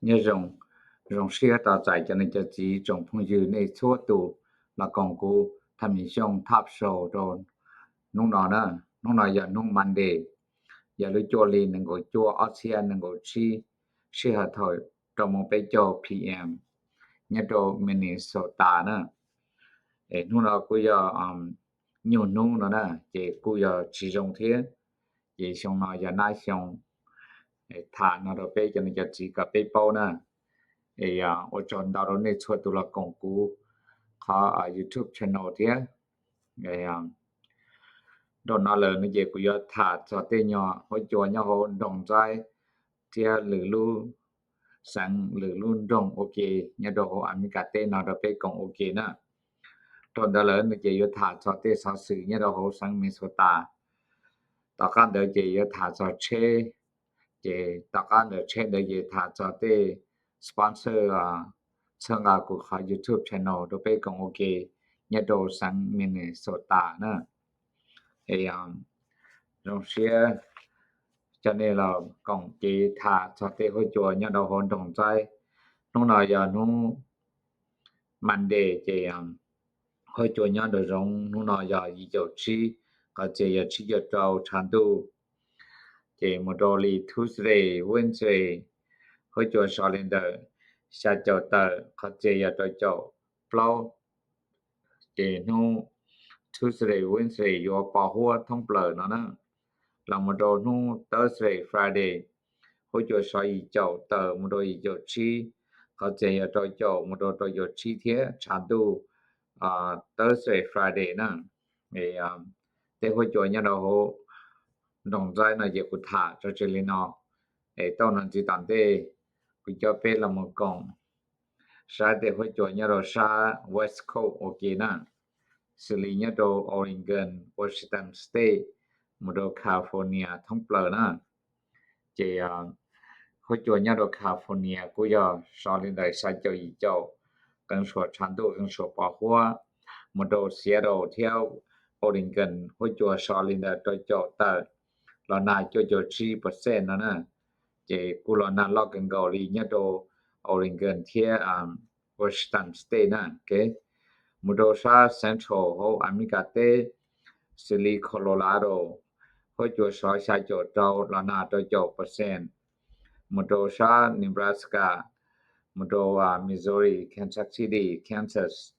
Nyob zoo, zoo siab rau txais cov niam cov txiv tsoom phooj ywg nej txhua tus los koom kuv Thaj Mim Xyooj Thaj Show rau hnub no na. Hnub no yog hnub Monday, yog lub cuaj hli nees nkaum cuaj ob txhiab nees nkaum tsib, sij hawm thaum rau moos peb caug P M nyob rau Minnesota na. Es hnub no kuj yog nyuag hnub no na, ces kuj yog tsis zoo thiab. Ces xyoo no yog nab xyoo, tham no rau peb cov niam cov txiv kom peb paub na. Es ua tsaug ntau rau nej txhua tus los koom kuv qhov YouTube channel thiab. Rau no lawm no ces kuv yuav tham txog tej nyuag huab cua nyob hauv nroog Ntxaib thiab lwm lub xeev lwm lub nroog ua ke nyob rau hauv Amelikas teb no rau peb koom ua ke na. Rau ntawd lawm no ces yuav tham txog tej xov xwm nyob rau hauv xeev Minnesota. Tom qab ntawd ces yuav tham txog tsheb, ces tom qab ntawd tsheb ntawd ces tham txog tej sponsor txhawb nqa kuv qhov YouTube channel rau peb koom ua ke nyob rau xeev Minnesota na. Es zoo siab coj nej los koom kev tham txog tej huab cua nyob rau hauv nroog Ntxaib. Hnub no yog hnub Monday ces huab cua nyob nraum zoov hnub no yog yim caum tsib, qhov txias yog tsib caug rau tshav ntuj. Ces mus rau li Tuesday, Wednesday, huab cua so li ntawm xya caum tawm, qhov txias yog rau caum plaub. Ces hnub Tuesday, Wednesday yuav pos huab thoob plaws no na. Los mus rau hnub Thursday, Friday, huab cua so yim caum tawm mus rau yim caum tsib, qhov txias yog rau caum mus rau rau caum tsib thiab tshav ntuj Thursday, Friday na. Tej huab cua nyob rau hauv nroog Ntxaib no ces kuv tham tso tseg li no. Es tau no ntxiv tom ntej kuv coj peb los mus koom saib tej huab cua nyob rau sab West Coast ua ke na, xws li nyob rau Oregon, Washington State, mus rau California thoob plaws na. Ces huab cua nyob rau California kuj yog so li ntawm xya caum yim caum, qee suam tshav ntuj qee suam pos huab. Mus rau Seattle thiab Oregon huab cua so li ntawm rau caum tawm los nag cuaj caum tsib percent no na. Ces kuj los nag loj kawg nkaus li nyob rau Oregon thiab Washington State na. Mus rau sab Central hauv Amelikas teb, xws li Colorado, huab cua so xya caum rau los nag rau caum percent. Mus rau sab Nebraska, mus rau Missouri, Kansas City, Kansas,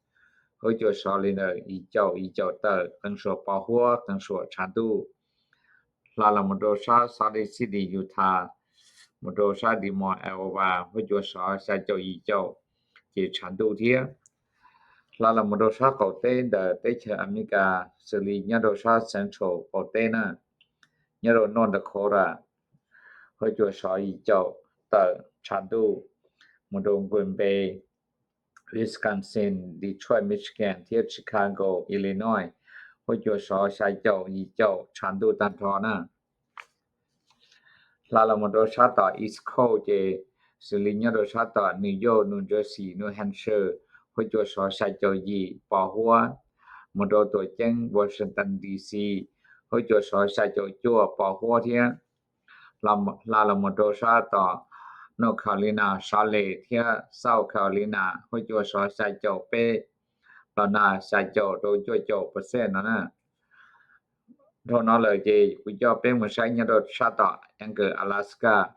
huab cua so li ntawm yim caum yim caum tawm, qee suam pos huab qee suam tshav ntuj. Hla los mus rau sab Salt Lake City, Utah, mus rau sab Des Moines, Iowa, huab cua so xya caum yim caum, ces tshav ntuj thiab. Hla los mus rau sab qaum teb ntawm teb chaws Amelikas, xws li nyob rau sab Central qaum teb na, nyob rau North Dakota, huab cua so yim caum tawm tshav ntuj, mus rau Green Bay, Wisconsin, Detroit, Michigan thiab Chicago, Illinois, huab cua so xya caum yim caum tshav ntuj tag nrho na. Hla los mus rau sab tom East Coast ces xws li nyob rau sab tom New York, New Jersey, New Hampshire, huab cua so xya caum yim pos huab. Mus rau tuam ceeb Washington D C, huab cua so xya caum cuaj pos huab thiab. Hla los mus rau sab tom North Carolina, Charlotte thiab South Carolina, huab cua so xya caum peb los nag xya caum rau cuaj caum percent no na. Dhau no lawm ces kuv coj peb mus saib nyob rau sab tom Anchorage, Alaska,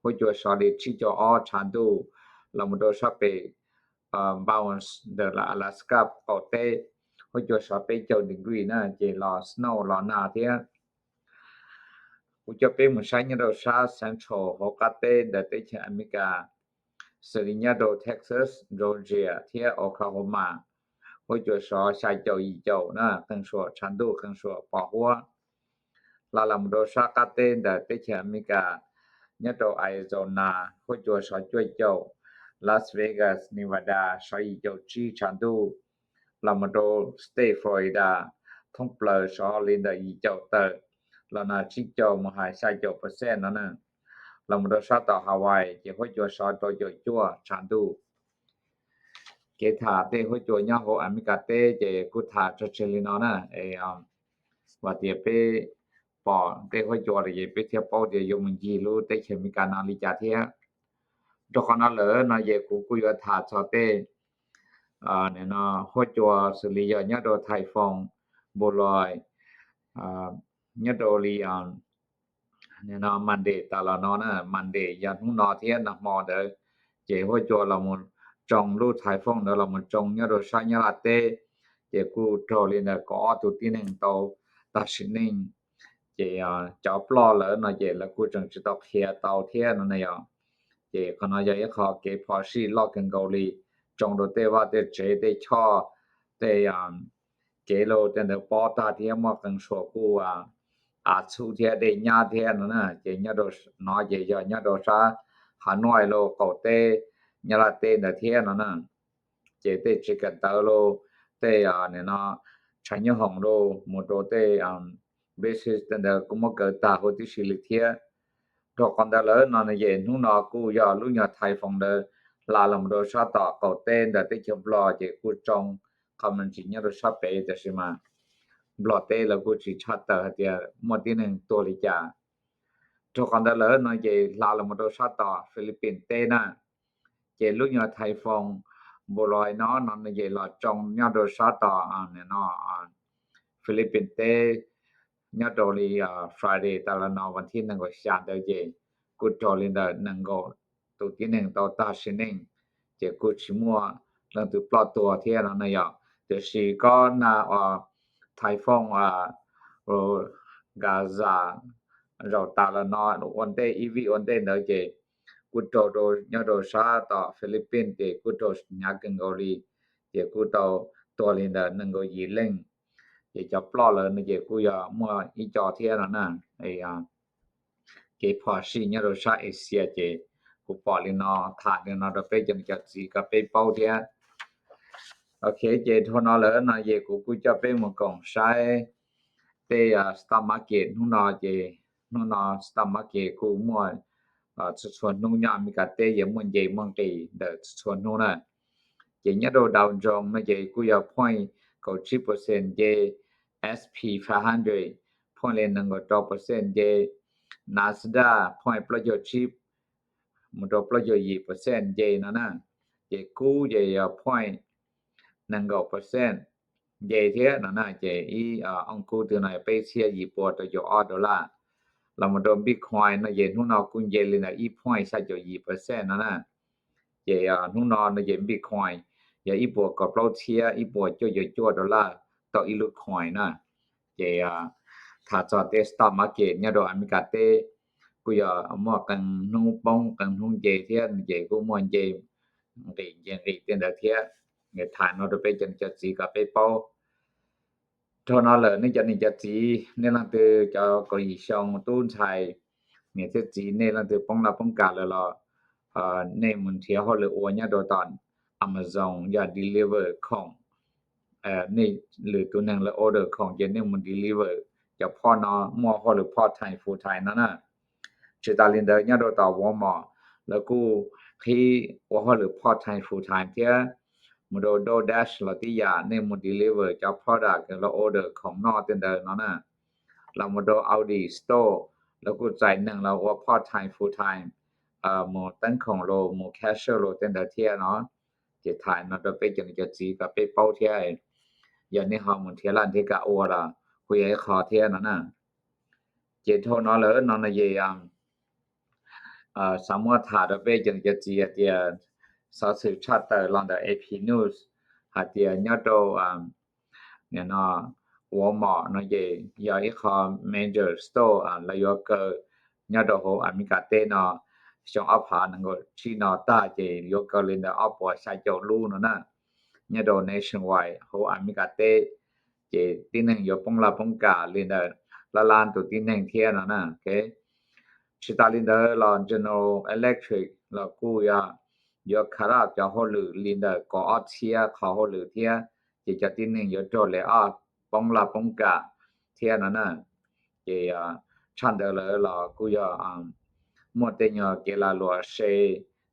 huab cua so li tsib caug ob tshav ntuj, los mus rau sab pem Bounds ntawm Alaska qaum teb, huab cua so peb caug degree na, ces los snow los nag thiab. Kuv coj peb mus saib nyob rau sab Central hauv qab teb ntawm teb chaws Amelikas, xws li nyob rau Texas, Georgia thiab Oklahoma, huab cua so xya caum yim caum na, qee suam tshav ntuj qee suam pos huab. Hla los mus rau sab qab teb ntawm teb chaws Amelikas, nyob rau Arizona, huab cua so cuaj caum, Las Vegas, Nevada so yim caum tsib tshav ntuj, los mus rau state Florida, thoob plaws so li ntawm yim caum tawm, los nag tsib caug mus hais xya caum percent no na. Los mus rau sab tom Hawaii ces huab cua so rau caum cuaj tshav ntuj. Kev tham tej huab cua nyob hauv Amelikas teb ces kuj tham tso tseg li no na. Vam tias peb pom tej huab cua lawm ces peb thiaj paub tias yuav mus ncig lub teb chaws Amelikas no li cas thiab. Rau qhov no lawm no ces kuv kuj yuav tham txog tej no huab cua xws li yog nyob rau Typhoon Boulogne, nyob rau li Monday tas los no na, Monday yog hnub no thiab nag hmo ntawd, ces huab cua los mus tsoo lub Typhoon ntawd los mus tsoo nyob rau sab Nyab Laj teb, ces kuj raug li ntawm kaum ob tus tib neeg tau tag sim neej. Ces cov ploj lawm no ces lawv kuj tseem tsis tau qhia tau thiab no na yom. Ces qhov no yog ib qho kev phom sij loj kawg nkaus li, tsoo rau tej vaj tej tsev tej choj, tej kev lus tej ntawd pob tag thiab muaj qee suas kuj av txhub thiab dej nyab thiab no na. Ces nyob rau no ces yog nyob rau sab Hav Nuaj los qaum teb Nyab Laj teb ntawd thiab no na. Ces tej tsev kawm ntawv los, tej no tshav nyob hoom los mus rau tej business tej ntawd kuj muab kaw tag huv tib si li thiab. Rau qhov ntawd lawm no ces hnub no kuj yog lub nyuag Typhoon ntawd hla los mus rau sab tom qaum teb ntawm teb chaws Nplog ces kuj tsoo qhov me ntsis nyob rau sab pem, tab sis mas Nplog teb lawv kuj tsis tshaj tawm hais tias muaj tib neeg tuag li cas. Rau qhov ntawd lawm no ces hla los mus rau sab tom Philippines teb na, ces lub nyuag Typhoon Boulogne no no ces los tsoo nyob rau sab tom no Philippines teb, nyob rau li Friday tas los no vas thib nees nkaum xya ntawd ces kuj raug li ntawm nees nkaum tus tib neeg tau tag sim neej, ces kuj tsis muaj leej twg ploj tuag thiab no na yom. Tiam sis kob na Typhoon Gaza zaum tas los no ua ntej ib vij ua ntej ntawd ces kuj raug rau nyob rau sab tom Philippines ces kuj raug hnyav kawg nkaus li, ces kuj tau tuag li ntawm nees nkaum yim leej. Ces cov ploj lawm no ces kuj yog muaj ib co thiab no na. Kev phom sij nyob rau sab Asia ces kuv pom li no tham li no rau peb cov niam cov txiv kom peb paub thiab. Ok, ces dhau no lawm no ces kuv kuj coj peb mus koom saib tej stock market hnub no ces hnub no stock market kuj muaj txhua txhua hnub nyob Amelikas teb yuav muaj nce muaj nqis ntawm txhua txhua hnub na. Ces nyob rau Dow Jones no ces kuj yog point kaum tsib percent nce, S P five hundred point li nees nkaum rau percent nce, Nasdaq point plaub caug tsib mus rau plaub caug yim percent nce no na. Ces kub ces yog point nees nkaum percent nce thiab no na. Ces ib ooj kub twg no peb txhiab yim pua rau caum ob dollar. Los mus rau Bitcoin no ces hnub no kuj nce li ntawm ib point xya caum yim percent no na. Ces hnub no no ces Bitcoin yog ib puas kaum plaub txhiab ib puas cuaj caum cuaj dollar tau ib lub coin na. Ces tham txog tej stock market nyob rau Amelikas teb kuj yog muaj qee hnub poob qee hnub nce thiab ces kuj muaj nce nqis nce nqis tej ntawd thiab. Tham no rau peb cov niam cov txiv kom peb paub. Dhau no lawm nej cov niam cov txiv, nej leej twg cov kaum yim xyoo tub ntxhais, niam thiab txiv nej leej twg poob laj poob kam lawm los nej mus nrhiav hauj lwm ua nyob rau tom Amazon yog deliver khoom. Nej lwm tus neeg lawv order khoom ces nej mus deliver cov phoj no, muaj hauj lwm part time full time no na. Tsis tas li ntawd nyob rau tom Walmart lawv kuj qhib ua hauj lwm part time full time thiab. Mus rau DoorDash los tib yam, nej mus deliver cov product lawv order khoom noj tej ntawd no na. Los mus rau Aldi store lawv kuj txais neeg los ua part time full time, mus teeb khoom los mus cashier los tej ntawd thiab no. Ces tham no rau peb cov niam cov txiv kom peb paub thiab, yog nej ho mus nrhiav laj nrhiav kam ua los kuj yog ib qho thiab no na. Ces dhau no lawm no no ces xav muab tham rau peb cov niam cov txiv hais tias xov xwm tshaj tawm los ntawm A P News hais tias nyob rau Walmart no ces yog ib qho major store lawv yuav kaw nyob rau hauv Amelikas teb no. Xyoo ob phav nees nkaum tsib no tag ces yuav kaw li ntawm ob puas xya caum lub no na, nyob rau nationwide hauv Amelikas teb. Ces tib neeg yuav poob laj poob kam li ntawm lab lab tus tib neeg thiab no na. Tsis tas li ntawd los General Electric los kuj yog yuav cut down cov hauj lwm li ntawm kaum ob txhiab qhov hauj lwm thiab, ces cov tib neeg yuav raug lay off poob laj poob kam thiab no na. Ces tshaj ntawd lawm los kuj yog muaj tej nyuag kev lag luam se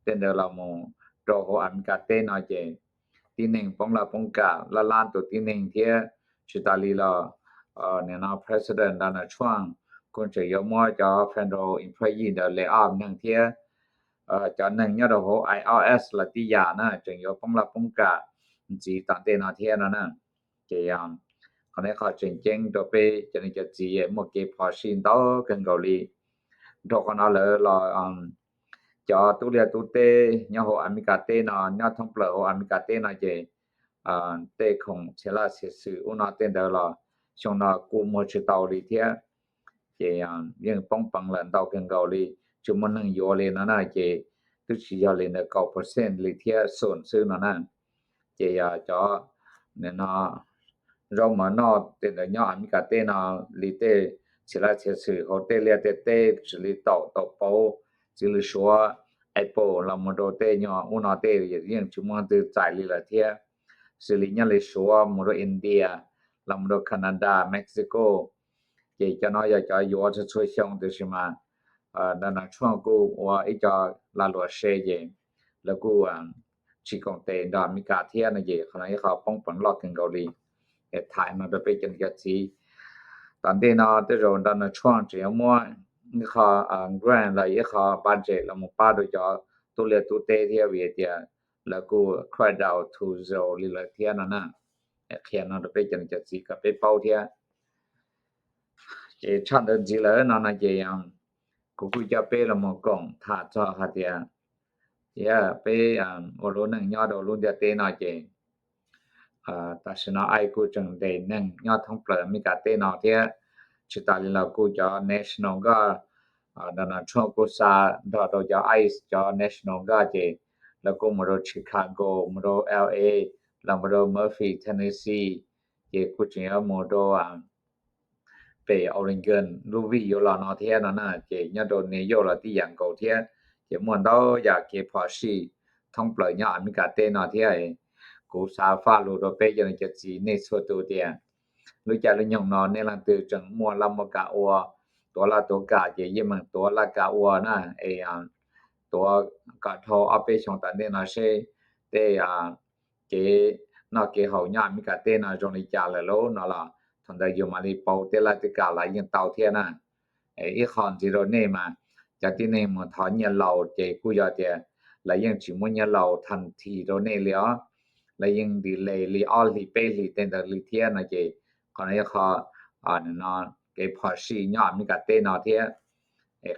tej ntawd los mus rau hauv Amelikas teb no ces tib neeg poob laj poob kam lab lab tus tib neeg thiab. Tsis tas li los nim no President Donald Trump kuj tseem yuav muab cov federal employee ntawd lay off neeg thiab. cov neeg nyob rau hauv I R S los tib yam na tseem yuav poob laj poob kam ntxiv tom ntej no thiab no na. Ces qhov no qhov tseem ceeb rau peb cov niam cov txiv muaj kev phom sij ntau kawg nkaus li. Dhau qhov no lawm los cov tub liaj tub teb nyob hauv Amelikas teb no, nyob thoob plaws hauv Amelikas teb no ces tej khoom txhia laj txhia xwm ub no tej ntawd los xyoo no kuj muag tsis tau li thiab. Ces yeej poob peev lawm ntau kawg nkaus li, tsis muaj neeg yuav li no na ces twb tsis yog li ntawm kaum percent li thiab xoom xwb no na. Ces yog cov no zaub mov noj tej ntawd nyob Amelikas teb no li tej txhia laj txhia xwm hauv tej liaj tej teb xws li taum, taum pauv, xws li suav, apple los mus rau tej nyuag ub no tej yeej tsis muaj leej twg txais li lawm thiab. Xws li nyob li suav mus rau India, los mus rau Canada, Mexico, ces cov no yog cov yuav txhua txhua xyoo tiam sis mas Donald Trump kuj ua ib co lag luam se ces lawv kuj tsis koom tes nrog Amelikas thiab no ces qhov no ib qho poob peev loj kawg nkaus li. Tham no rau peb cov niam cov txiv, tom ntej no tej zaum Donald Trump tseem yuav muab ib qho grant los ib qho budget los mus pab rau cov tub liaj tub teb thiab vim tias lawv kuj crack down too zero li lawm thiab no na. Qhia no rau peb cov niam cov txiv kom peb paub thiab. Ces tshaj ntawd ntxiv lawm no no ces kuv kuj coj peb los mus koom tham txog hais tias peb ua lub neej nyob rau lub ntiaj teb no ces tam sim no ICE kuj tseem ntes neeg nyob thoob plaws Amelikas teb no thiab. Tsis tas li los kuj cov National Guard, Donald Trump kuj xa nrog rau cov ICE cov National Guard ces lawv kuj mus rau Chicago, mus rau L A, los mus rau Memphis, Tennessee, ces kuj tseem yuav mus rau pem Oregon lub vij yuav los no thiab no na. Ces nyob rau New York los tib yam nkaus thiab. Ces muaj ntau yam kev phom sij thoob plaws nyob Amelikas teb no thiab. Kuv xav faj lus rau peb cov niam cov txiv nej txhua tus tias lub caij lub nyoog no nej leej twg tseem muaj laj muaj kam ua, tuav laj tuav kam ces yeej meem tuav laj kam ua na, es tuav kom dhau ob peb xyoos tom ntej no seb tej kev noj kev haus nyob Amelikas teb no zoo li cas lawm lauj no los thaum ntawd yus mam li pauv tej laj tej kam los yeej tau thiab na. Ib qho ntxiv rau nej mas cov tib neeg mus thov nyiaj laus ces kuj yog tias lawv yeej tsis muab nyiaj laus thas thim rau nej li os. Lawv yeej delay li ob hlis peb hlis tej ntawd li thiab no ces qhov no ib qho kev phom sij nyob Amelikas teb no thiab.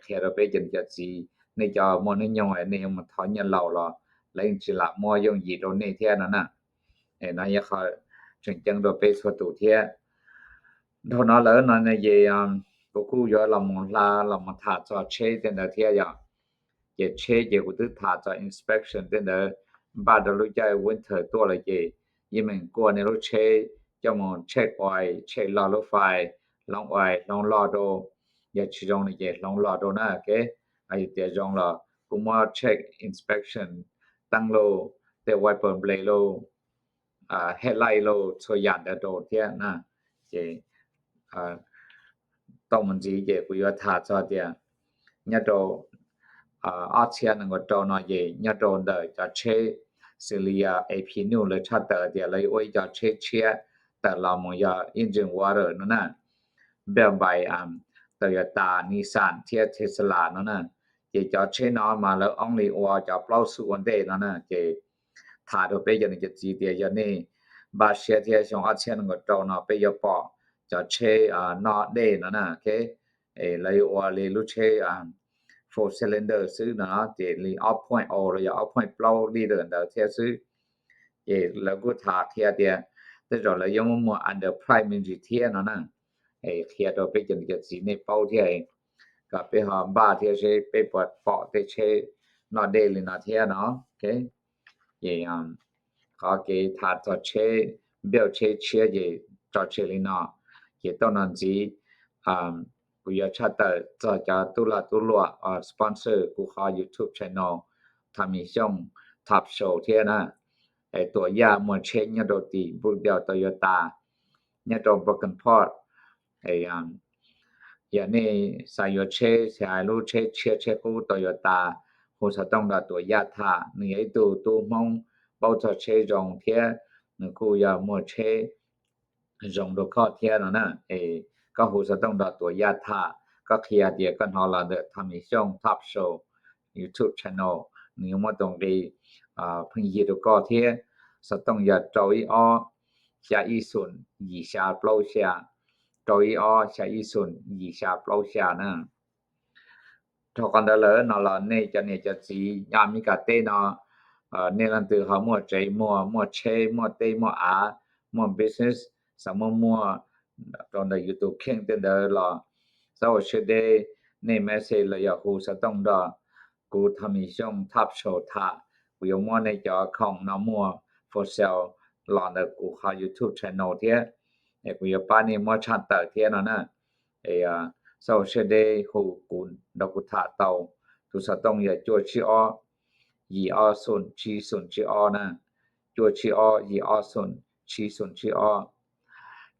Qhia rau peb cov niam cov txiv, nej cov muaj hnub nyoog nej yuav mus thov nyiaj laus los lawv yeej tsis lam muab yooj yim rau nej thiab no na. No yog qhov tseem ceeb rau peb txhua tus thiab. Dhau no lawm no ces kuv kuj yuav los mus hla los mus tham txog tsheb tej ntawd thiab yom. Ces tsheb ces kuv twb tham txog inspection tej ntawd, npaj rau lub caij winter tuaj lawm ces yeej meem kuaj nej lub tsheb coj mus check oil, check log lub fais, hloov oil, hloov log rau. Yog tsis zoo no ces hloov log rau na, ok. Yog tias zoo los kuj muab check inspection teeb lauj, tej wiper blade lauj, headlight lauj, txhua yam ntawd rau thiab na. Ces tau mus ntxiv ces kuv yuav tham txog tias nyob rau ob txhiab nees nkaum rau no ces nyob rau ntawm cov tsheb xws li yog A P News lawv tshaj tawm tias lawv yuav ua ib co tsheb tshiab tawm los mus yog engine water no na, built by Toyota, Nissan thiab Tesla no na. Ces cov tsheb no mas lawv only ua cov plaub xuj ua ntej no na. Ces tham rau peb cov niam cov txiv tias yog nej npaj siab thiab xyoo ob txhiab nees nkaum rau no peb yuav pom cov tsheb noj dej no na, ok. Lawv yuav ua li lub tsheb four cylinder xwb no ces li ob point o los yog ob point plaub liter ntawd thiab xwb. Ces lawv kuj tham qhia tias tej zaum lawv yuav muab muag under price me ntsis thiab no na. Qhia rau peb cov niam cov txiv nej paub thiab, kom peb ho npaj thiab seb peb puas pom tej tsheb noj dej li no thiab no, ok. Ces qhov kev tham txog tsheb, build tsheb tshiab ces tso tseg li no. Ces tau no ntxiv kuv yuav tshaj tawm txog cov tub lag tub luam sponsor kuv qhov YouTube channel, Tommy Xyooj Top Show thiab na. Tuam Yaj muag tsheb nyob rau tim Brookdale Toyota nyob rau Brooklyn Park. Yog nej xav yuav tsheb, xav hais lub tsheb tshiab tsheb qub Toyota, hu xov tooj nrog Tuam Yaj tham, nws yog ib tug tub Hmoob paub txog tsheb zoo thiab nws kuj yog muag tsheb zoo rau koj thiab no na. Es koj hu xov tooj nrog Tuam Yaj tham, koj qhia tias koj hnov los ntawm Tommy Xyooj Top Show, YouTube channel, nws yuav muab tus nqi pheej yig rau koj thiab. Xov tooj yog rau ib ob xya ib xoom yim xya plaub xya, rau ib ob xya ib xoom yim xya plaub xya na. Dhau qhov ntawd lawm no los nej cov niam cov txiv nyob Amelikas teb no, nej leej twg ho muaj tsev muag, muaj tsheb, muaj teb, muaj av, muaj business, xav muab muag rau ntawm yus tus kheej tej ntawd los xav ua siab deb, nej message los yog hu xov tooj nrog kuv Thaj Mis Xyooj Thaj Show tham, kuv yuav muab nej cov khoom no muag for sale los ntawm kuv qhov YouTube channel thiab, es kuv yuav pab nej muab tshaj tawm thiab no na. Xav ua siab deb hu kuv nrog kuv tham tau. Tus xov tooj yog cuaj tsib ob yim ob xoom tsib xoom tsib ob na, cuaj tsib ob yim ob xoom tsib xoom tsib ob.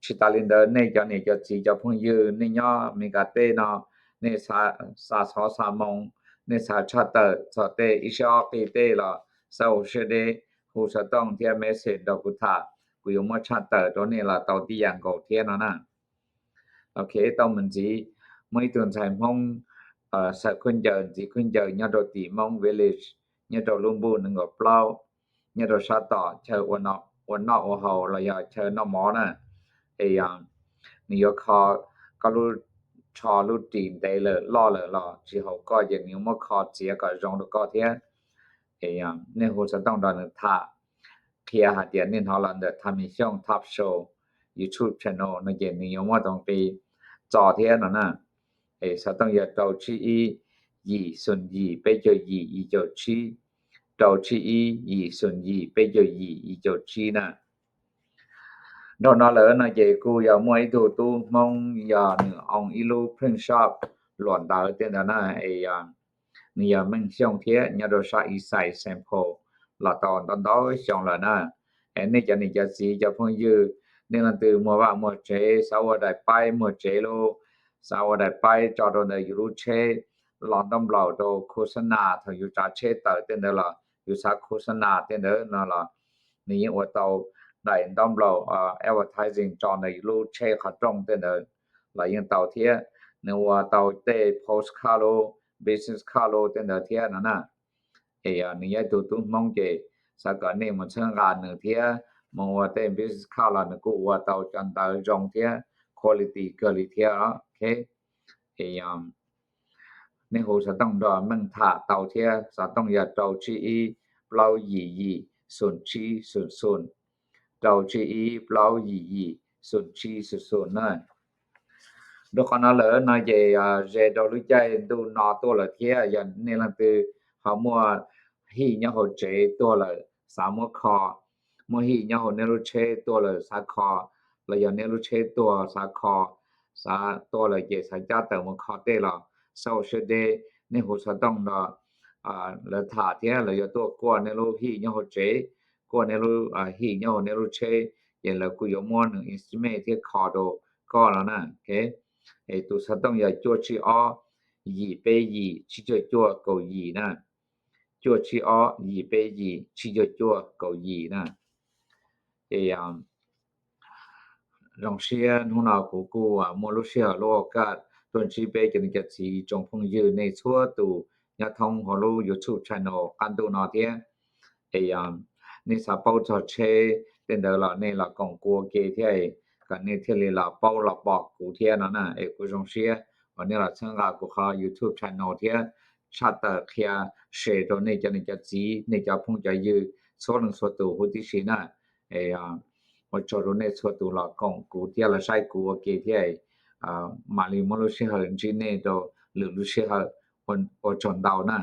Tsis tas li ntawd nej cov niam cov txiv cov phooj ywg nej nyob Amelikas teb no, nej xav xov xav moo, nej xav tshaj tawm txog tej ib siab ob qig tej los xav ua siab deb hu xov tooj thiab message nrog kuv tham, kuv yuav muab tshaj tawm rau nej los tau tib yam nkaus thiab no na. Ok, tau mus ntxiv, muaj ib tug ntxhais Hmoob xaws khaub ncaws ntxiv khaub ncaws nyob rau tim Hmoob Village, nyob rau lub npuj nees nkaum plaub, nyob rau sab tom chaw ua noj ua haus los yog chaw noj mov na. Es nws yuav kho koj lub tsho lub ris ntev lawm loj lawm los tsis haum koj ces nws yuav muab kho txiav kom zoo rau koj thiab. Nej hu xov tooj nrog nws tham qhia hais tias nej hnov los ntawm Thaj Mis Xyooj Thaj Show YouTube channel no ces nws yuav muab tus nqi txo thiab no na. Es xov tooj yog rau tsib ib yim xoom yim peb caug yim yim caum tsib, rau tsib ib yim xoom yim peb caug yim yim caum tsib na. Dhau no lawm no ces kuj yog muaj ib tug tub Hmoob yog nws own ib lub print shop luam ntawv tej ntawd na, es nws yog Meej Xyooj thiab nyob rau sab Eastside Saint Paul los tau ntau ntau xyoo lawm na. Es nej cov niam cov txiv cov phooj ywg, nej leej twg muag vaj muag tsev xav ua daim paib muag tsev lauj, xav ua daim paib tso rau ntawm yus lub tsheb, los ntaub nplaum rau khos xab nas thaum yus tsav tsheb tawm tej ntawd los yus xav khos xab nas tej ntawd no los nws yeej ua tau daim ntaub nplaum advertising tso ntawm yus lub tsheb qhov rooj tej ntawd los yeej tau thiab. Nws ua tau tej postcard lauj, business card lauj tej ntawd thiab no na. Es nws yog ib tug tub Hmoob ces xav kom nej mus txhawb nqa nws thiab, mus ua tej business card los nws kuj ua tau cov ntawv zoo thiab quality kawg li thiab. Ok, nej hu xov tooj nrog Meej tham tau thiab. Xov tooj yog rau tsib ib plaub yim yim xoom tsib xoom xoom, rau tsib ib plaub yim yim xoom tsib xoom xoom na. Rau qhov no lawm no ces ze rau lub caij ntuj no tuaj lawm thiab, yog nej leej twg ho muaj hij nyob hauv tsev tuag lawm xav muab kho, muaj hij nyob hauv nej lub tsheb tuag lawm xav kho, los yog nej lub tsheb tuag xav kho, xav tuag lawm ces xav cab tawm mus kho tej los xav ua siab deb, nej hu xov tooj nrog lawv tham thiab lawv yuav tuaj kuaj nej lub hij nyob hauv tsev, kuaj nej lub hij nyob hauv nej lub tsheb, ces lawv kuj yuav muab nws estimate thiab kho rau koj no na. Es tus xov tooj yog cuaj tsib ob yim peb yim tsib cuaj cuaj kaum yim na, cuaj tsib ob yim peb yim tsib cuaj cuaj kaum yim na. Es zoo siab hnub no kuv kuj muaj lub sij hawm lub au kaj tuaj ntsib peb cov niam cov txiv tsoom phooj ywg nej txhua tus nyob thoob hauv lub YouTube channel qab ntuj no thiab. Es nej xav paub txog tsheb tej ntawd los nej los koom kuv ua ke thiab, kom nej thiaj li los paub los pom kuv thiab no na. Es kuv zoo siab uas nej los txhawb nqa kuv qhov YouTube channel thiab tshaj tawm qhia share rau nej cov niam cov txiv nej cov phooj cov ywg txhua leej txhua tus huv tib si na. Es ua tsaug rau nej txhua tus los koom kuv thiab los saib kuv ua ke thiab, mam li muaj lub sij hawm ntsib nej rau lwm lub sij hawm. Ua tsaug ntau na.